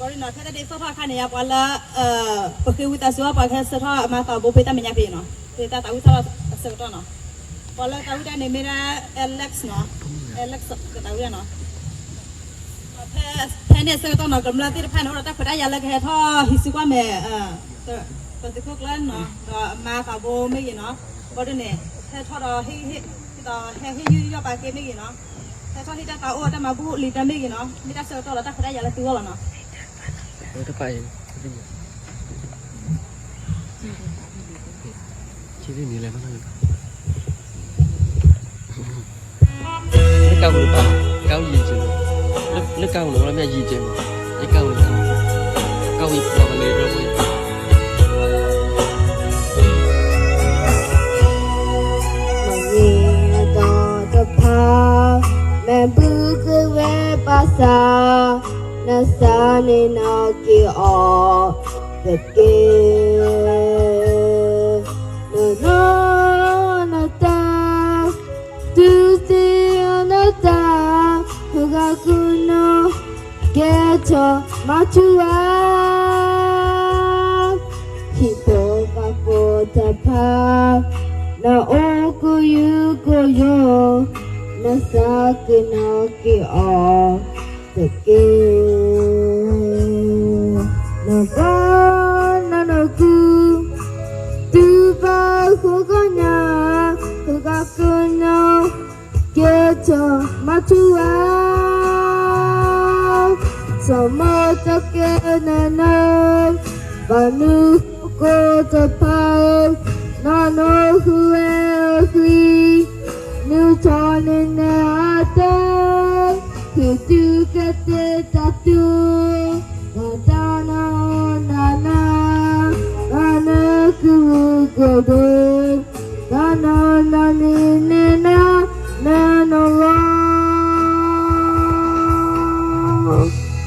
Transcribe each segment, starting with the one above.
ဘၣ်ဒီးနီၤ ဖဲတၢ်ဒ်သိးထီၣ်အခါန့ၣ် ယပှၤလၢ ပဃ့ဝံသးစူၤအီၤ ပှၤကဟဲဆှၢထီၣ်အမါသးဘိဖဲတၢ်မဲာ်ညါဖဲအံၤနီၤ, ဖဲတၢ်သးဝံၣ်ထီၣ်အဆၢကတီၢ်နီၤ. ပှၤလၢတၢ်ဝံၣ်တၢ်န့ၣ်မ့ၢ်ဒၣ် Alex နီၤ, Alex ကသးဝံၣ်နီၤ. ဖဲန့ၣ်အဆၢကတီၢ်နီၤ ကမျၢၢ်သ့ၣ်တဖၣ်န့ၣ် အိၣ်ဒီးတၢ်ခွဲးတၢ်ယာ်လၢကဟဲထီၣ်ဟံးစုကွၢ်မဲာ် ပသုးခိၣ်ကျၢၢ်နီၤ ဒီးအမါသးဘိမ့ၢ်ဂ့ၤနီၤ, ဘၣ်ဒီးန့ၣ် ဟဲထီၣ်ဒီး ဟဲဟ့ၣ်ယူးယီၣ်ပာ်ကဲမ့ၢ်ဂ့ၤနီၤ, ဟဲထီၣ်ဟ့ၣ်တၢ်သးအိၣ်တၢ်မၤဘူၣ်လံတၢ်မ့ၢ်ဂ့ၤနီၤ, မ့ၢ်တၢ်ဆၢကတီၢ်လၢတၢ်ခွဲးတၢ်ယာ်လၢသုဂီၢ်လီၤနီၤ. တဖၣ်အံၤ လၢကါဝံၤတပၤ ကါဝံၤယံာ်ကဲမး, လၢကါဝံၤန့ၣ် မ့ၢ်ယံာ်ကဲမး, လၢကါဝံၤ ကါဝံၤပှၤကလဲၤဒီပုၢ်ဝဲၢ် မ့ၢ်အတီတဖၣ် မ့ၢ်ဘုကဝဲၢ်ဘၣ်ဆၣ် နသးန့ၣ်နက့ၤအီၤတက့ၢ်. နနီၢ်နတၢ် တုၤသ့ၣ်ညါနတၢ် ဟ့ၣ်ဂ့ၤကနီၤ ကဲထီၣ်မၤထူဝါ ဟံၣ်ဖိဃီဖိတဖၣ် နအိၣ်ကယုကယိ နသးက့ၤနီၣ်က့ၤအီၤတက့ၢ်. နဘၣ်နနီၢ်နကု တုၤဘၣ်ဃီကညါ ဟ့ၣ်ဂ့ၤကနီၤ ကဲထီၣ်မၤထူဝါ ဆိမိၣ်တကဲနနီၢ် ဘၣ်နုၤဃီဃီတဖၣ် နီၢ်နီၢ်ဃုဝဲအဃံ နုၢ်ထီၣ်န့ၢ်နၤအတၢ် ဟ့ၣ်တုၤကဲသ့တၢ်တုၤ တၢ်နၢ်နၢ် တၢ်နၢ်ကလုာ်ကဒိၣ် တၢ်နၢ်နၢ်န့ၣ်န့ၣ်နၢ် နၢ်နၢ်လီၤ. မ့ၢ်အတီ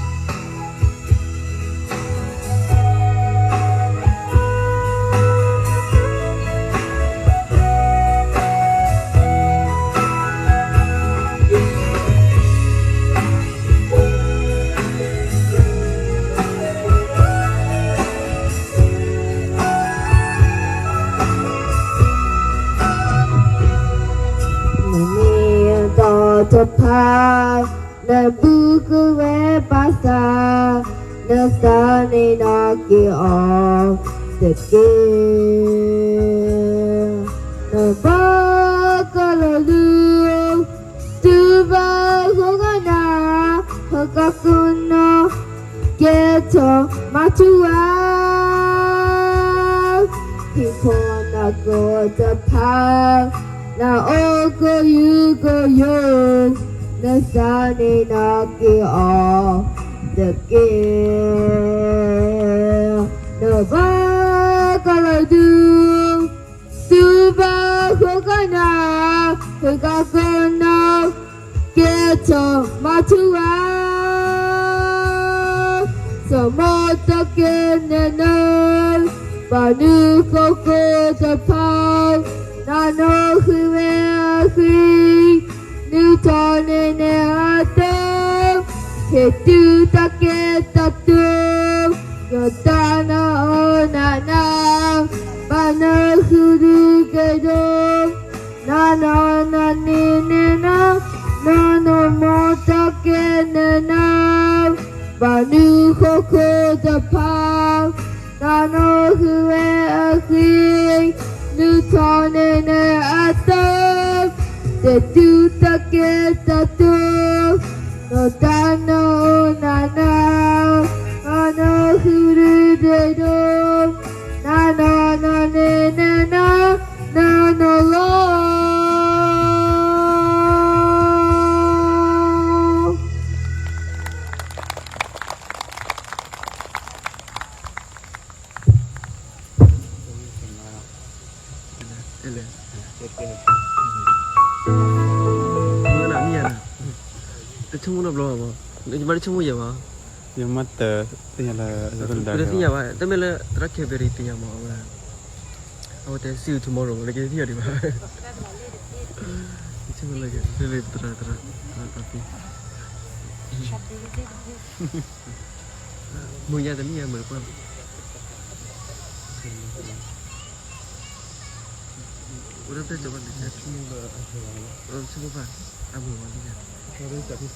တဖၣ် နဘုကဝဲၢ်ဘၣ်ဆၣ် နသးန့ၣ်နက့ၤအီၤတက့ၢ်. နဘၣ်ကလီၤဒု တုၤဘၣ်ဃီကညါ ဟ့ၣ်ဂ့ၤကနီၤ ကဲထီၣ်မၤထူဝါ ဟံၣ်ဖိဃီဖိတဖၣ် နအိၣ်ကယုကယိ နသးန့ၣ်နက့ၤအီၤတက့ၢ်. နဘၣ်ကလီၤဒု တုၤဘၣ်ဃီကညါ ဟ့ၣ်ဂ့ၤကနီၤ ကဲထီၣ်မၤထူဝါ ဆိမိၣ်တကဲနနီၢ် ဘၣ်နုၤဃီဃီတဖၣ် နီၢ်နီၢ်ဃုဝဲအဃံ နုၢ်ထီၣ်န့ၢ်နၤအတၢ် ဟ့ၣ်တုၤတၢ်ကဲတၢ်တုၤ နီၢ်တၢ်နၢ်အီၣ်နၢ်နၢ် ဘၣ်နၢ်ဃုဒုကဲဒိၣ် နီၢ်နီၢ်နၢ်န့ၢ်နၢ် နီၢ်နီၢ်မ့ၢ်တၢ်ကဲနၢ်နၢ် ဘၣ်နုၤဃီဃီတဖၣ် နီၢ်နီၢ်ဃုဝဲအဃံ နုၢ်ထီၣ်န့ၢ်နၤအတၢ် တတုၤတၢ်ကဲတၢ်တုၤ နီၢ်တၢ်နၢ်အီၣ်နၢ်နၢ် နီၢ်နီၢ်ဃုဒုဒဲဒိၣ် နီၢ်နီၢ်နၢ်န့ၢ်နၢ်နၢ် နီၢ်နီၢ်လီၤ. တဆိကမိၣ်နီတဘျီဘၣ်, ယမ့ၢ်တဆိကမိၣ်ယဲဘၣ်, ယမ့ၢ်တသ့ၣ်ညါလၢ, တသ့ၣ်ညါဘၣ်, တမ့ၢ်လၢသရၣ်ခဲဘ့ၣ်ရံသ့ၣ်ညါမး, အဝဲတဲ see you tomorrow လၢကသ့ၣ်ညါဒံးဘၣ်, တဆိကမိၣ်လၢကသ့ၣ်ညါ, သရၣ်, သရၣ်, သရၣ်, သရၣ်, သရၣ်, သရၣ် မုၢ်ညါတနံၣ်ညါမုၢ်ပှၢ်, အိၣ်ဒၣ်တၢ်ကၠီဘၣ်န့ၣ်, အိၣ်ဆူၣ်ဘၣ်, အမုၢ်ဝါဒ်ညါ, ဝဲတံၢ်,